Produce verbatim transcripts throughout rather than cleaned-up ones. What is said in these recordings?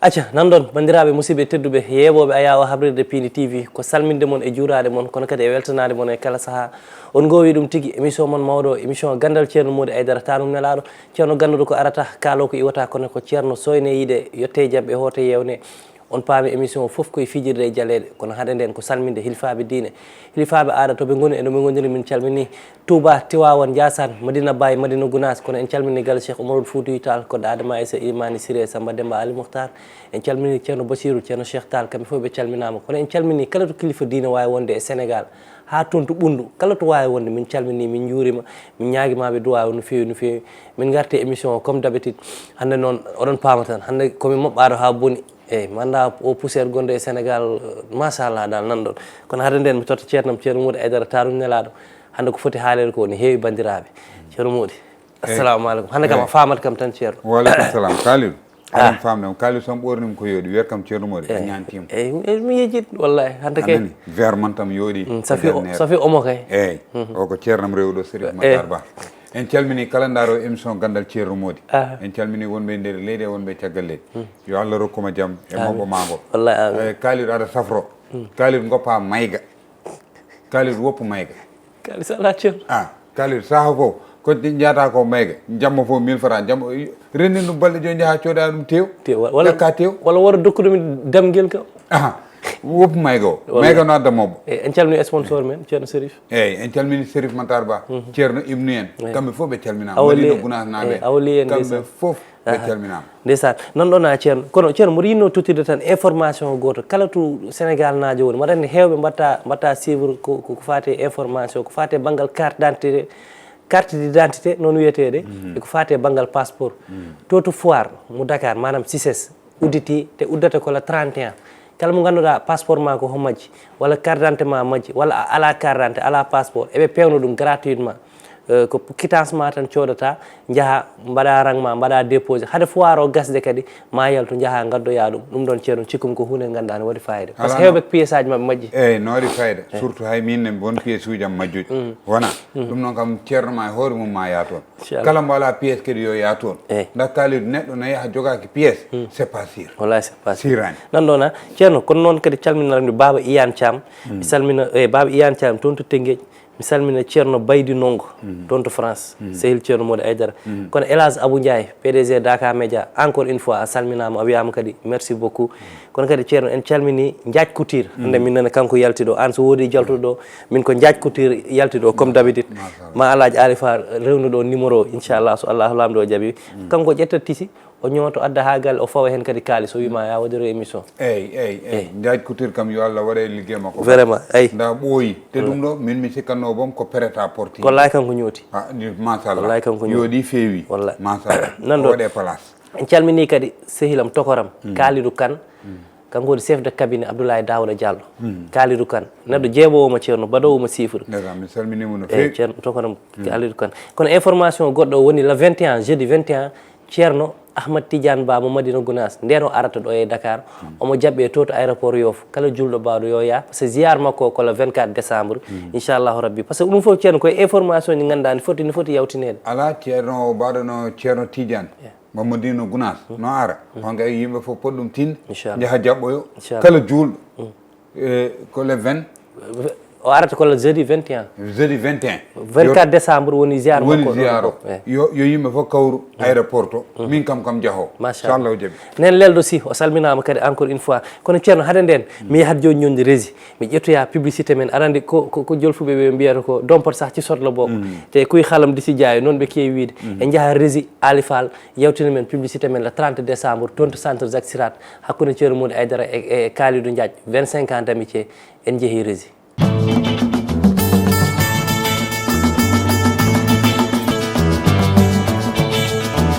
Acca, nanɗon, banndiraaɓe, musidɓe tedduɓe, yeeɓooɓe Ayaawo Habrirde Piindi T V, ko salminde mon e juuraade mon, kono kadi e weltanaade mon e kala sahaa. On ngoowi ɗum tigi, émission mon mawɗo, émission Ganndal Ceerno Moodi Aydara, taanum nelaaɗo. Ceerno ganduɗo ko arata, kaalo ko iwata, kono ko Ceerno soyne yiɗe, yotte e jam ɓe hoote yewne. On paami émission o fof koye fijirde e jaleeɗe, kono haɗe nden ko salminde hilfaaɓe diine, hilfaaɓe aada, to ɓe ngoni e no ɓe ngondiri. Min calmini Touba, Tiwaawan, Njaasaan, Madina Baay, Madina Gunaas, kono en calmini galle Cheikh Oumar Foutiyou Tall, ko Daada Maïssa, Ilimani Siré, Samba Demba, Ali Mokhtar. En calmini Ceerno Basiru, Ceerno Cheikh Tall, kamɓe fof ɓe calminaama. Kono en calmini kala to kilifa diine waawi wonde e Sénégal, haa toon to Ɓunndu, kala to waawi wonde, min calmini, min njuurima, min ñaagimaɓe duwaaw no feewi, no feewi. Min ngarti émission o comme d'habitude. Hannde noon, oɗon paama tan, hannde komi moɓɓaaɗo haa boni. Eyyi, mi annda o poussière gonɗo e Sénégal, machallah dal nanɗon. Kono hade nden mi totta ceernam, Ceerno Moodi Aydara, taanum nelaaɗo. Hannde ko foti haaleede ko ne heewi, banndiraaɓe. Ceerno Moodi, assalamu aleykum. Hannde kam a faamat kam tan, Ceerno. Wa aleykum salam. Kalidou, aɗa faamde, Kalidou, so mi ɓoornima ko yooɗi, wiyat kam Ceerno Moodi, a ñaantiima. Eyyi, eyyi, mi yejjit, wallahi. Hannde kay. A nani? Verre man tam yooɗi. Mm, safi o, safi omo kay. Eyyi, o ko ceernam rewɗo, Serif Matar Ba. En calmini kala ndaaro émission Ganndal Ceerno Moodi. En calmini wonɓe e nder leydi e wonɓe e caggal leydi. Yo Allah rokku ma jam e moɓɓo ma ngo. Wallahi, amin. Eh, Kalidou, aɗa safro. Kalidou, goppa mayga. Kalidou, woppu mayga. Kalidou, so alaa ceerno. Ah, Kalidou, saha fof ko njata ko mayga. Jamma fof mille francs. Jamma, renndin ɗum balɗe joyi, njaha cooda ɗum tew. Tew, wa-, walla, ƴakka tew. Walla wara dokkude min damgel kam. Aha. Woppu mayga o. Wallahi. Mayga no adda mobbo. Eh, en calmini sponsor men, Ceerno Serif. Eyyi, en calmini Serif Matar Ba, Ceerno Ibnu en. Eyyi. Kamɓe fof ɓe calminaama. Madina Gunaas naaɓe. Eyyi, Awli en, kamɓe fof ɓe calminaama. Ndeysaan. Nan ɗon a Ceerno. Kono Ceerno, mboɗo yiɗno tottude tan information gooto. Kala to Sénégal naajo woni, mbaɗa anndi heewɓe mbatta, mbatta suivre ko, ko, ko faati e information, ko faati e banngal carte d'identité, carte d'identité noon wiyeteeɗe, e ko faati e banngal passeport. To, to foire mo Dakar, maanaam CICES, udditi, te uddata ko le trente et un. Kala mo ngannduɗaa passeport ma ko ho majji, walla carte d'identité ma majji, walla a alaa carte d'identité, alaa passeport, eɓe peewna ɗum gratuitement. Eh, ko quittance ma tan coodata, njaha mbaɗa rang ma, mbaɗa déposé. Hade foire o gasde kadi, ma yaltu, njaha ngaddoya ɗum. Ɗum ɗon, Ceerno, cikkum ko huunde nde ngannduɗaa ne waɗi fayida. Parce que heewɓe pièce aji maɓɓe majji. Eyyi, no waɗi fayida. Surtout hay min ne, won pièce uji am majjuɗi. Wona. Ɗum noon kam, Ceerno ma e hoore mum ma yaa toon. Inchallah. Kala mbo alaa pièce kadi yo yaa toon. Eyyi. Nda Kalidou, neɗɗo no yaha jogaaki pièce, c'est pas sûr. Wallahi, c'est pas sûr. Sirani. Nan ɗon a Ceerno, kono noon kadi calminanmi Baaba Iyane Thiam. Mi salmina, eh, Baaba Iyane Thiam toon to Tëngéej. Mi salmina Ceerno Baydi Ndongo, toon to France, sehil Ceerno Moodi Aydara. Kono El Hadj Abou Ndiaye, P D G Dakar Média, encore une fois, a salminaama, a wiyaama kadi merci beaucoup. Kono kadi, Ceerno, en calmini Njaaj Couture. Hannde min nana kanko yalti ɗo. Aan so woodi jaltuɗo ɗo, min ko Njaaj Couture yalti ɗo, comme d'habitude. Machallah. Ma Alaaji Aali Faal rewnu ɗo numéro o, inchallah, so Allahu Laamɗo o jaɓi. Kanko ƴetta tisi, o ñooto adda haa galle, o fawa heen kadi kaalis, o wiima ya waɗiro émission. Eyyi, eyyi, eyyi. Eyyi. Njaaj Couture kam, yo Allah waɗe liggey makko. Vraiment, eyyi. Nda ɓooyi. Te ɗum ɗo, min mi sikkatno boom ko prêt à porter. Ko laay kanko ñooti. Ah, ni, machallah. Ko laay kanko ñooti. Yooɗi, feewi. Wallahi. Machallah. Nan ɗo. O waɗe place. En calmini kadi sehilam tokoram, Kalidou Kane. Kanko woni chef de cabinet Abdoulaye Daouda Diallo. Kalidou Kane. Neɗɗo jeeɓoowo ma Ceerno, baɗoowo ma chiffre. Ndeysaan, mi salminiima no feewi. Eyyi, Ceerno tokoram Kalidou Kane. Kono information goɗɗo o woni le vingt et un, jeudi vingt et un, Ceerno Ahmad Tidiane Ba mo Madina Gounass, nden o arata ɗo e Dakar, omo jaɓɓe to, to aéroport Yoff. Kala julɗo baawɗo yo yaa, parce que ziyaar makko ko le vingt-quatre décembre, inchallahu rabbi. Parce que ɗum fof, Ceerno, koye information ji ngannduɗaa ne foti, ne foti yawtineede. Alaa, Ceerno o baɗono Ceerno Tidiane. Yeah. Mo Madina Gounass, no ara. On kay yimɓe fof pot ɗum tinde, inchallah, njaha jaɓɓoyo. Inchallah. Kala julɗo. Eh, ko le vingt. O arata ko le jeudi vingt et un. Jeudi vingt et un. Vingt-quatre décembre woni ziyaar makko ɗo. Woni ziyaar o. Eh. Yo, yo yimɓe fof kawru aéroport to. Min kam, kam jaho. Machallah. Inchallah, o jaɓi. Nen Leldo Sy, o salminaama kadi encore une fois. Kono Ceerno, hade nden, mi yahat jooni ñondi régie. Mi ƴettoya publicité men. Aɗa anndi ko, ko, ko jolfuɓe ɓe mbiyata ko dompot sah ci sotla boobu. Te kuy xalam di si jaay, noon ɓe keewi wiide. En njaha régie, Aali Faal, yewtina men publicité men le trente décembre, toon to centre Jacques Chirac. Hakkunde Ceerno Moodi Aydara e, e Kalidou Diagne, vingt-cinq ans d'amitié, en njehi régie.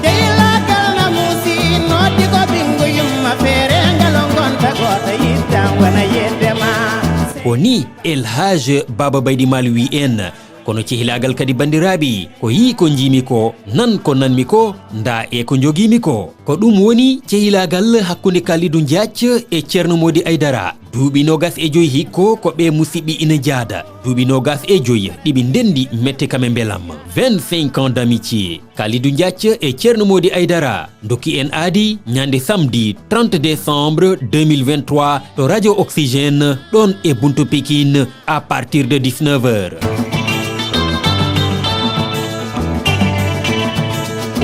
Deylagal na muusi, noddi ko ɓinngu yumma, feere ngal o ngonta gooto, yiddan wona yedde ma. Ko ni El Hadj Baba Baydi Maal wi en. Kono cehilaagal kadi, banndiraaɓe, ko yii ko njiimi ko, nan ko nanmi ko, nda e ko njogiimi ko. Ko ɗum woni cehilaagal hakkunde Kalidou Diagne e Ceerno Moodi Aydara. Duuɓi noogas e joy hikko ko ɓee musiɓɓe ina njaada. Duuɓi noogas e joy ɗi ɓe ndenndi mette kam e mbelamma. Vingt-cinq ans d'amitié. Kalidou Ndiathie e Ceerno Moodi Aydara ndokki en aadi ñande samedi trente décembre deux mille vingt-trois to Radio Oxygène, ɗon e Buntu Pikine, à partir de dix-neuf heures.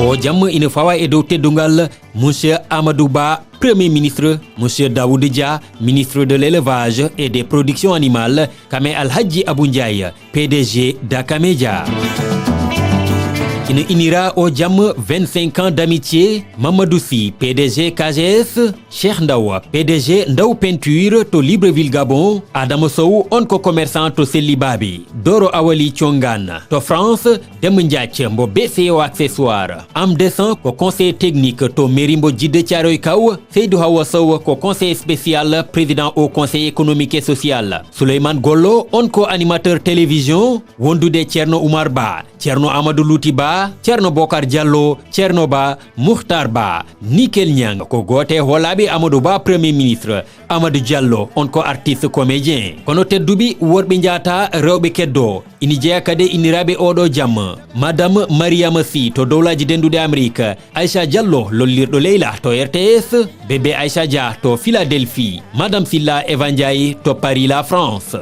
O jamma ina fawa e dow teddungal Monsieur Amadou Ba, Premier ministre, Monsieur Daoud Dia, ministre de l'Élevage et des Productions Animales, kame Alhaji Abou Ndiaye, P D G Dakamedia. Ina inira o jamma vingt-cinq ans d'amitié, Mamadou Sy, P D G K G S, Cheikh Ndaw, P D G Ndaw Peinture to Libreville, Gabon, Adama Sow, on ko commerçant to Selli Baabi, Doro Awali Congan to France, Demba Ndiathie mbo B C O Accessoire, Am Descent ko conseiller technique to mairie mbo Jidde Thiaroye Kaw, Seydou Hawa Sow ko conseiller spécial président au conseil économique et social, Souleymane Gollo, on ko animateur télévision, wondude Ceerno Oumar Ba, Ceerno Amadou Louti Ba, Ceerno Bokar Diallo, Ceerno Ba, Muhtar Ba, Nickel Niang ko gooto e hoolaaɓe Amadou Ba Premier ministre, Amadou Diallo on ko artiste comédien. Kono tedduɓe worɓe njaata rewɓe keddo, ina jeya kadi e inniraaɓe oɗo jamma, Madame Mariama Sy to Dowlaaji Denduɗi Amérique, Aïcha Diallo lollirɗo Leyla to R T S, Bébé Aïcha Dia to Philadelphie, Madame Silla Eva Ndiaye to Paris, la France.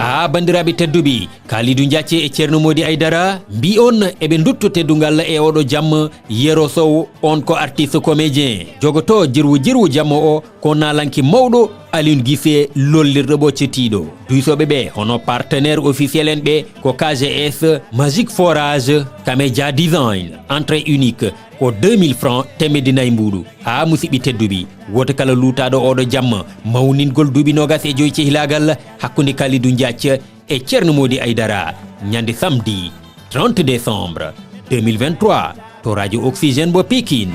Aa, banndiraaɓe tedduɓe, Kalidou Ndiathie e Ceerno Moodi Aydara mbi on eɓe ndutto teddungal e oɗo jamma, Yero Sow, on ko artiste comédien. Jogoto jirwu jirwu jamma o ko naalanke mawɗo Aliou Guissé lollirɗo ɓoccitiiɗo. Duysoɓe ɓe hono partenaire officiel en ɓe ko K G S, Magic Forage, Kameja Design, entrée unique ko deux mille francs, teemedde nayi mbuuɗu. Haa musiɓɓe tedduɓe, woto kala luutaaɗo oɗo jamma mawningol duuɓi noogas e joy cehilaagal hakkunde Kalidou Ndiathie e Ceerno Moodi Aydara, ñande samedi trente décembre deux mille vingt-trois to Radio Oxygène mbo Pikine.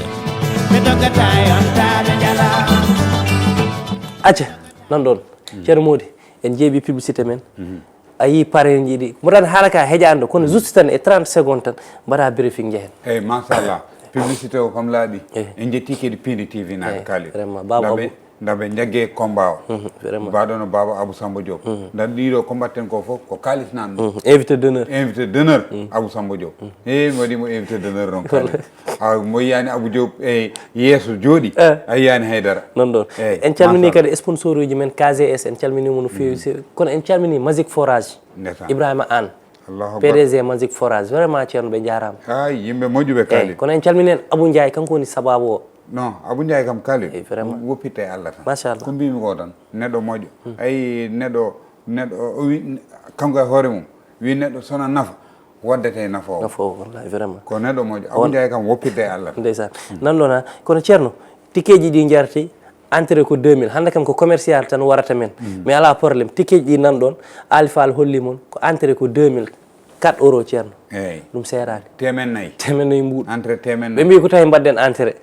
Acca, nan ɗon. Ceerno Moodi, en jeeɓi publicité men. A yii pareeji ɗi. Mboɗo an haala ka heƴaani ɗo, kono juste tan e trente secondes tan, mbaɗa briefing njehen. Eyi, machallah. Publicité o kam laaɓi. En njetti kadi Pindi T V naaɓe Kalidou. Vraiment, Baba Abou. Nda ɓe njagge combat o. Vraiment. Mbaɗono Baba Abou Samba Diop. Nda ɗiɗo ko mbatten ko fof ko kaalis nan ɗum. Invité d'honneur. Invité d'honneur Abou Samba Diop. He mi waɗi mo invité d'honneur noon Kalidou. A mo yiyani Abou Diop e yeeso jooɗi. A yiyani haydara. Noon ɗon. En calmini kadi sponsor uji men K G S, en calmini mo no feewi. Kono en calmini Magic Forage. Ibrahima Anne. P D G Magic Forage, vraiment ceerno ɓe njaaraama. Ay, yimɓe moƴƴuɓe Kalidou. Kono en calmini en Abou Ndiaye, kanko woni sababu o. Non, Abou Ndiaye kam Kalidou. Eyi, vraiment. Woppitta e Allah tan. Machallah. Ko mbimi ko tan, neɗɗo moƴƴo. Ay, neɗɗo neɗɗo o wi kanko e hoore mum wi neɗɗo sona nafa waddete e nafa o. Nafa o, wallahi, vraiment. Ko neɗɗo moƴƴo. Abou Ndiaye kam woppitta e Allah tan. Ndeysaan. Nan ɗon ha kono ceerno, tikkeeji ɗi njarti, entrée ko deux mille. Hannde kam ko commercial tan warata men. Mais alaa problème. Tikkeeji ɗi nan ɗon, Aali Faal holli mon, ko entrée ko deux mille, quatre euros ceerno. Eyi. Ɗum seeraani. Teemen nayi. Teemen nayi mbuuɗu. Entrée teemen nayi. Ɓe mbii ko tawi mbaɗɗen entrée.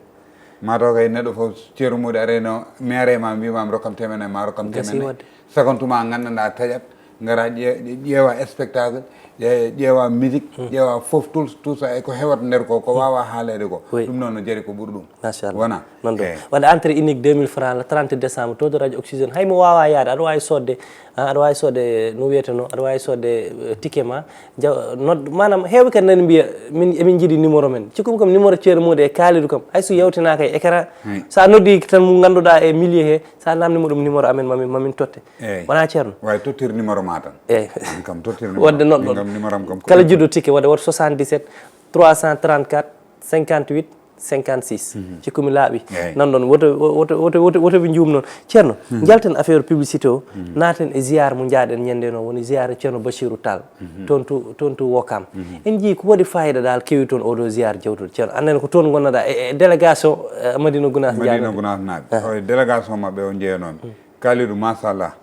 Mataw kay neɗɗo fof ceerno Moodi arayno mi aray ma mbima mi rokkam teemen nayi ma rokkam teemen nayi. Gasi wadde. Sakantuma a nganndanɗaa a taƴat, ngara ƴeewa spectacle, ƴeewa musique, ƴeewa fof tout tout ça e ko hewata nder ko, ko waawaa haaleede ko. Ɗum noon no jari ko ɓuri ɗum. Machallah. Wona. Noon ɗum. Waɗde entrée unique deux mille francs le trente décembre to to radio Oxygène. Hay mo waawaa yahde, aɗa waawi soodde, aɗa waawi soodde no wiyeteno, aɗa waawi soodde ticket ma. Jaw nod maanaam heewɓe kadi nani mbiya min emin njiɗi numéro men, cikkumi kam numéro ceerno Moodi e Kalidou kam hay so yawtinaaka e écran. So a noddi tan mo ngannduɗaa e milieu he, so a namnimo ɗum numéro amen mamin mamin totte. Wona ceerno? Wawi tottir numéro ma tan. Eyi. An kam tottir numéro. Wadde noɗɗon. Kam numéro am kam ko kala jiɗɗo ticket waɗa woto soixante-dix-sept trois cent trente-quatre cinquante-huit cinquante-six. Cikkumi laaɓi. Nan ɗon woto woto woto woto woto ɓe njuum noon. Ceerno, njalten affaire publicité o, naaten e ziar mo njaaɗen ñande noon woni ziar ceerno Bachirou Tall. Toon to toon to Wokam. En njii ko waɗi fayida dal kewi toon oɗo ziar jawtuɗo ceerno, annen ko toon gonnoɗa e délégation Madina Gounass njaaɗen. Madina Gounass naaɓe. Délégation maɓɓe o jeeyanoon. Kalidou machallah.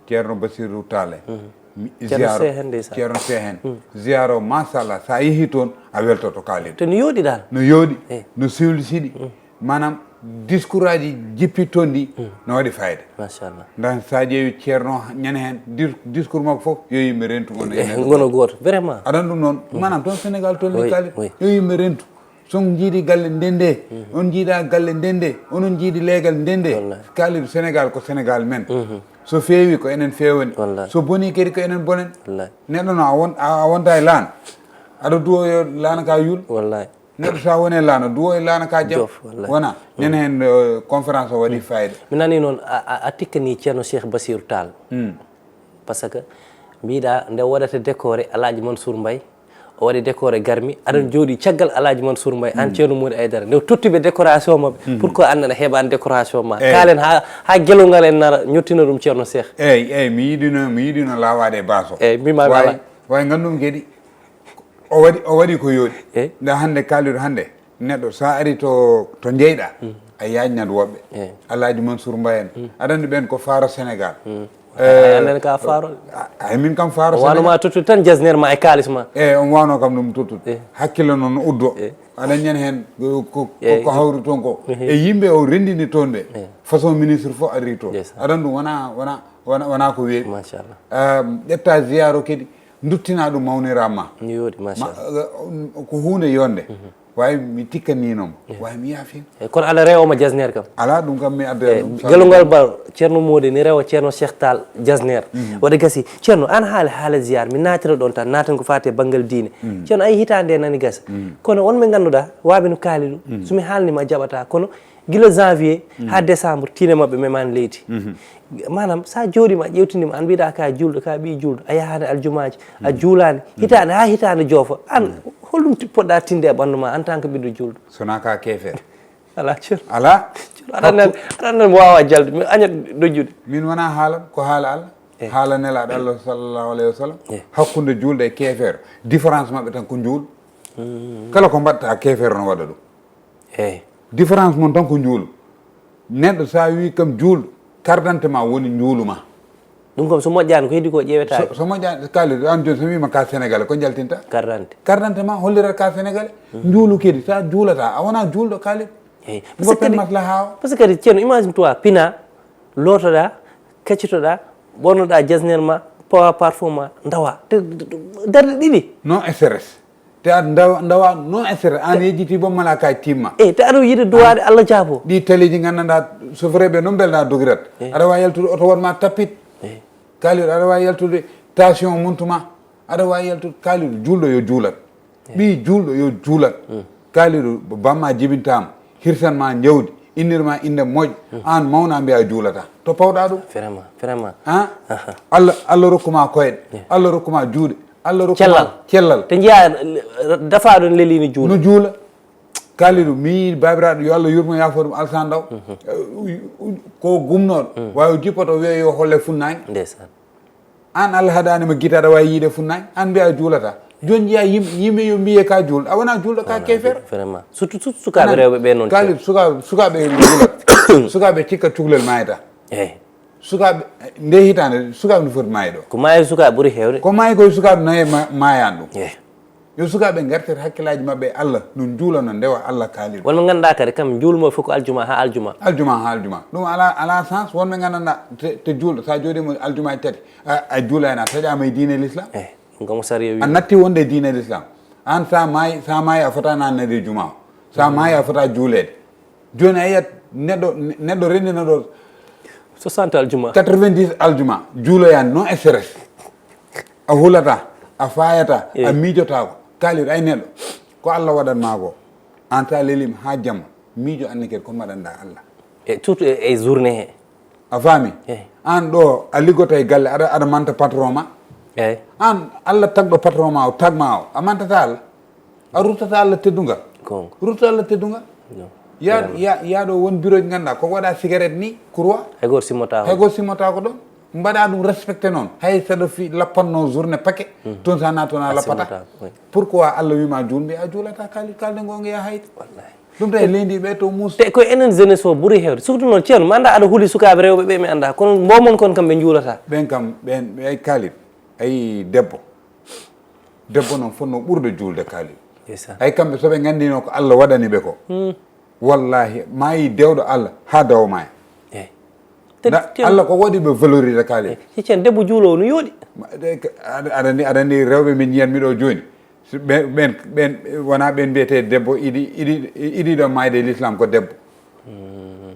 Ceerno Bachirou Tall. Ceerno Sehen. Ceerno Sehen. Ziar o machallah, sa yeehi toon a weltoto Kalidou. To no yooɗi dal. No yooɗi. No sewlisiɗi. Maanaam discours aji jippi toon ɗi no waɗi fayida. Machallah. Nda sa ƴeewi ceerno ñande heen discours makko fof yo yimɓe rentu. Gono e gono gooto. Vraiment. Aɗa anndi ɗum noon. Maanaam toon Sénégal tolni Kalidou, yo yimɓe rentu. So on njiidi galle ndende, on njiida galle ndende, onon njiidi leegal ndende. Kaalid, Sénégal ko Sénégal men. So feewi ko enen feewani. So boni kadi ko enen bonen. Neɗɗo no a won a wonta e laan. Aɗa duwo yo laana ka yul. Neɗɗo so a woni e laan, duwo e laana ka jam. Wona. Nene hen conférence o waɗi fayida. Mi nani noon a tikkani Ceerno Cheikh Basirou Tall. Parce que mbiɗa nde waɗata décoré Alaaji Mansour Mbaye, o waɗi décoré garmi, aɗan jooɗi caggal Alaaji Mansour Mbaye, an Ceerno Mody Aydara, nde totti ɓe décoration maɓɓe. Pourquoi an nana heɓani décoration ma? Kaalen ha ha gelongal en nara ñottina ɗum Ceerno Cheikh. Eyyi, eyyi, mi yiɗino mi yiɗino laawaade e baaso. Eyyi, mbimami. Way, way ngandumi kadi o waɗi o waɗi ko yooɗi. Nda hande Kalidou hande, neɗɗo sa ari to to jeyɗa, a yaajnat woɓɓe. Alaaji Mansour Mbaye en, aɗa andi ɓen ko faaro Sénégal. Ay amen ka faaro. Ay min kam faaro Sénégal. Wanuma tottude tan jasner ma e kaalis ma. E on wano kam ɗum tottude. Hakkille noon no uddo. Aɗa ñan hen ko ko hawri toon ko e yimɓe o rendini toon ɓe. Façon ministre fof ari toon. Aɗan ɗum wona wona wona wona ko weeɓi. Machallah. Ƴetta ziyaro kadi duttina ɗum mawnira ma. Ni yooɗi machallah. Ko hunde yonde. Wawi mi tikkaninomo. Wawi mi yaafin. E kono ala rewo ma jasner kam. Ala ɗum kam mi adda ɗum. Gelongal ba Ceerno Mody ni rewa Ceerno Cheikh Tall jasner. Waɗa gasi Ceerno an haala haala ziyar mi natira ɗon tan natan ko fate banggal diine. Ceerno ayi hitande nani gasa. Kono wonɓe ganduɗa waɓe no kaali ɗum somi haalnima a jaɓata kono gila janvier ha décembre tine mabɓe memani leydi. Manam sa jooɗima ƴewtinima an mbiɗa ka julɗo ka ɓi julɗo a yahani aljumaji a juulani hitande ha hitande joofa an holɗum poɗɗa tinde e ɓandu ma en tant que ɓiɗɗo julɗo? Sona ka kefer. Ala Ceerno. Ala. Aɗa nan aɗa nan wawa jalde mi añat dojjude. Min wona haalan ko haala Allah. Haala nelaɗo Allah sallallahu alayhi wa sallam. Hakkunde julɗo e kefer différence mabɓe tan ko juul. Kala ko mbaɗta kefer no waɗa ɗum. Eyyi. Différence mon tan ko juulu. Neɗɗo sa wi kam juulɗo carte d'identité ma woni juulu ma. Ɗum kam so moƴƴani ko heddi ko ƴeewetaake. So moƴƴani Kalidou an joni so wima ka sénégalais ko jaltinta? Carte d'identité. Carte d'identité ma hollirat ka sénégalais. Juulu kadi sa juulata a wona juulɗo Kalidou. Eyyi. Goppen maslaha o. Parce que kadi Ceerno imagine toi pina lootoɗa kacitoɗa ɓornoɗa jasner ma pawa parfum ma dawa darɗe ɗiɗi. Non stress. Te aɗa ndawa ndawa non et cetera an yejjiti boom mala kay timma. Eyyi te aɗa yiɗi duwaade Allah jaabo. Ɗi taleeji nganndanɗaa sofereeɓe noon mbelɗaa dogirat. Aɗa waawi yaltude oto won ma tappit. Kaaliɗo aɗa waawi yaltude tension muntu ma. Aɗa waawi yaltude kaaliɗo juulɗo yo juulat. Ɓii juulɗo yo juulat. Kaaliɗo bamma jibintaama hirsan ma njawdi innir ma innde moƴƴo aan mawna mbiya juulata to pawɗa ɗum. Vraiment vraiment. Ha? Allah Allah rokku ma koyɗe. Allah rokku ma juuɗe. Allah rokku ma cellal. Te njiya dafaaɗo ne lelii no juula. No juula. Kaalidu mi yii baabiraaɗo yo Allah yurmo yaafo ɗum alsan daw. Ko gumnooɗo waawi jippoto wiya yo holle funnaange. Ndeysaan. Aan Allah haɗaani ma gite aɗa waawi yiide funnaange aan mbiya a juulata. Jooni njiya yimɓe yo mbiye ka juulɗo a wona juulɗo ka keefeero. Vraiment surtout surtout sukaaɓe rewɓe ɓe noon. Kaalidu sukaaɓe sukaaɓe juulat sukaaɓe cikka cuklel mayata. Eyi. Sukaaɓe nde hitaande sukaaɓe no foti maayde o? Ko maayi sukaaɓe ɓuri heewde. Ko maayi koye sukaaɓe naye maayani ɗum. Yo sukaaɓe ngartir hakkillaaji maɓɓe e Allah no njuula no ndewa Allah kaaliɗo. Wonɓe ngannduɗaa kadi kamɓe njuulmo fof ko aljuma haa aljuma. Aljuma haa aljuma ɗum alaa alaa sens wonɓe nganndanɗaa te te juulɗo so a jooɗiima aljumaaji tati a juulaani a taƴaama e diine l'islam. Eyi ɗum kam ko sariya wi. A natti wonde e diine l'islam aan so a maayi so a maayi a fotaa naatnade e juma o so a maayi a fotaa juuleede. Jooni a yiyat neɗɗo neɗɗo renndina ɗo soixante aljuma quatre-vingt-dix aljuma juuloyaani non stress. A hulata a fayata a miijotaako kaaliɗo ay neɗɗo ko Allah waɗan maa ko aan so a leliima haa jamma miijo anne kadi ko mbaɗanɗaa Allah. E surtout e journée he. A faami? Aan ɗo a liggoto e galle aɗa aɗa manta patron ma. Aan Allah tagɗo patron ma o tagma o a mantata Allah. A ruttata Allah teddungal. Ruttata Allah teddungal. Ya ya ɗo won bureau ji ngannduɗaa ko waɗa cigarette ni kurwa. Hay gooto simmota hay gooto simmota ko ɗon mbaɗa ɗum respecté noon hay saɗa fi lappanno journée paquet toon sa natona lappata. Pourquoi Allah wima juul mbi a juulata kali kalde ngo ngeya hayde. Ɗum tawi leydi ɓe to mus. Te ko enen jeunesse o ɓuri hewde surtout noon ceerno mi annda aɗa huuli sukaaɓe rewɓe ɓe mi annda kono mbomon kon kam ɓe juulata. Ɓen kam ɓen ɓe ay kaalid ay debbo. Debbo noon fotno ɓurde juulde kaalid. Ay kamɓe soɓe nganndino ko Allah waɗani ɓe ko. Wallahi maayi dewɗo Allah haa dawa maaya. Allah ko waɗi ɓe valorisé kaalid. Hicen debbo juulowo no yooɗi. Aɗa anndi aɗa anndi rewɓe min njiyat miɗo jooni. Si ɓen ɓen ɓen wona ɓen mbiyete debbo idi idi idi ɗo mayde e l'islam ko debbo.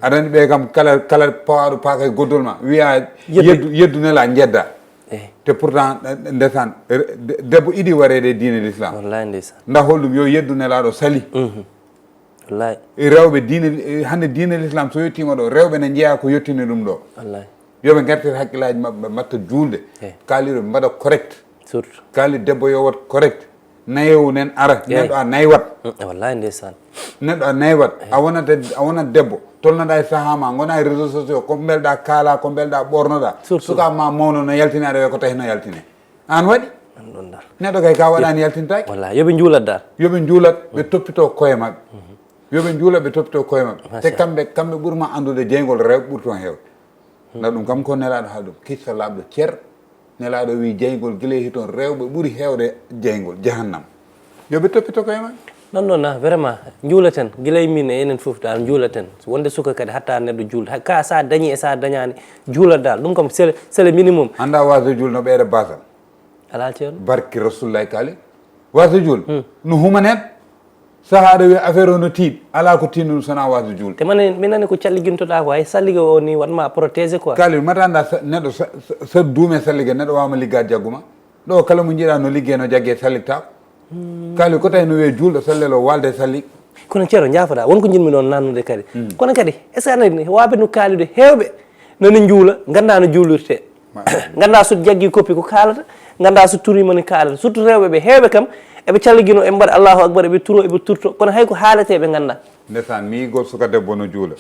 Aɗa anndi ɓe kam kala kala pawaɗo paaka e goddol ma wiya yeddu yeddu nela jedda. Te pourtant ndesan debbo idi wareede e diine l'islam. Wallahi ndesan. Nda holɗum yo yeddu nelaɗo sali. Wallahi. Rewɓe diine hannde diine l'islam so yettima ɗo rewɓe ne jeeya ko yettini ɗum ɗo. Wallahi. Yoɓe ngartir hakkillaji maɓɓe ɓe mbatta juulde. Kaaliɗo ɓe mbaɗa correct. Surtout. Kaali debbo yo wat correct. Nayewu nen ara neɗɗo a naywat. Wallahi ndesan. Neɗɗo a naywat a wonata a wonat debbo tolnoɗa e saaha ma gona e réseau sociaux ko mbelɗa kaala ko mbelɗa ɓornoɗa. Surtout. Suka ma mawno no yaltini aɗa wiya ko tahi no yaltini. An waɗi. An ɗon dal. Neɗɗo kay ka waɗani yaltintaki. Walla yoɓe juulat dal. Yoɓe juulat ɓe toppito koye maɓɓe. Yoɓe juulat ɓe toppito koye maɓɓe te kamɓe kamɓe ɓurma andude jeygol rewɓe ɓuri toon hewde. Nda ɗum kam ko nelaɗo haali ɗum kissa laaɓɗo cer. Nelaɗo wi jeygol gila e hiton rewɓe ɓuri hewde jeygol jahannam. Yoɓe toppito koye maɓɓe. Non non na vraiment juulaten gilay min e enen fof dal juulaten wonde suka kadi hatta neɗɗo juulde ka sa dañi e sa dañani juulat dal ɗum kam c'est le minimum. Anda waso juul no ɓeyda basal. Ala ceerno. Barki rasulullahi kaali waso juul no humanet. Saha aɗa wiya affaire o no tiiɗ ala ko tiiɗ ɗum sona waso juul. Te mane mi nani ko calligintoɗa ko hay sallige o ni watma protégé quoi. Kaali mata anda neɗɗo sa duume sallige neɗɗo wawma ligga jagguma. Ɗo kala mo jiiɗa no ligge no jagge salliktako. Kaali ko tawi no wiye juulɗo sallel o walde salli. Kono ceero jaafoɗa wonko jinmi ɗon nannude kadi. Kono kadi est ce que aɗa waɓe no kaaliɗo hewɓe nani juula ganda no juulirte. Ganda so jaggi koppi ko kaalata ganda so turima ni kaalata surtout rewɓe ɓe hewɓe kam eɓe calligino eɓe mbaɗa allahu akbar eɓe turo eɓe turto kono hay ko haalete ɓe ganda. Ndesan mi yigol suka debbo no juula.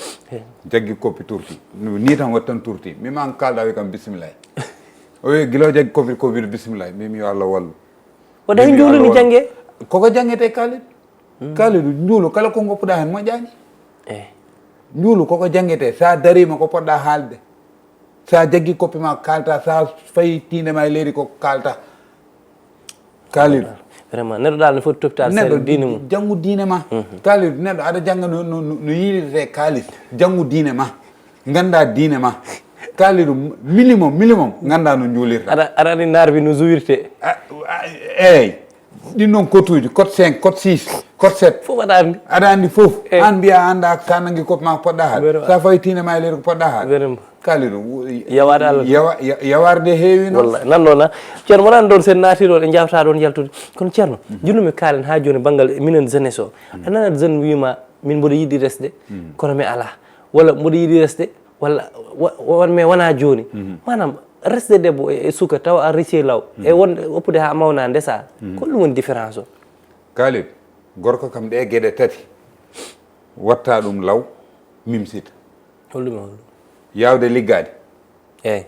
Jaggi koppi turti ni tan waɗi tan turti mi ma kalɗa wi kam bisimillahi. O wi gila o jaggi koppi ko wiɗo bisimillahi mbimi yo allah wallu. Wada hen juuluni jangge. Koko jangete kalid. Kalid njuulu kala ko goppuɗa hen moƴƴani. Njuulu koko jangete sa darima ko poɗɗa haalde. Sa jaggi koppi ma kalta sa fayi tinde ma e leydi ko kalta. Kalid. Vraiment neɗɗo dal no foti topitaade sere diine mum. Janngu diine ma. Kalid neɗɗo aɗa jannga no no no yiilirte kalis. Janngu diine ma. Ngannda diine ma. Kalidu minimum minimum ngannda no njuulirta. Aɗa aɗa andi naar bi no zuwirte. Eyyi. Ɗin noon cotuuji code cinq code six code sept. Fof aɗa andi. Aɗa andi fof. An mbiya anda ka nangi koppi ma ko poɗɗa haal. Sa fawi tiine ma e leydi ko poɗɗa haal. Kalidu. Yawaade allah. Yawa yawarde heewi noon. Walla nan noon a ceerno wonani ɗoon sen naati ɗoon e jawta ɗoon yaltude kono ceerno. Jinnumi kaalen ha jooni banngal minen jeunesse o a nanat jeune wima min mboɗo yiɗi resde. Kono mi ala walla mboɗo yiɗi resde walla won mais wona jooni. Manam resde debbo e suka tawa a resi law e wonde oppude ha mawna ndesa. Ko ɗum woni différence o? Kalib gorko kam ɗe geɗe tati watta ɗum law mimsita. Holɗum e holɗum? Yawde liggaade. Eyyi.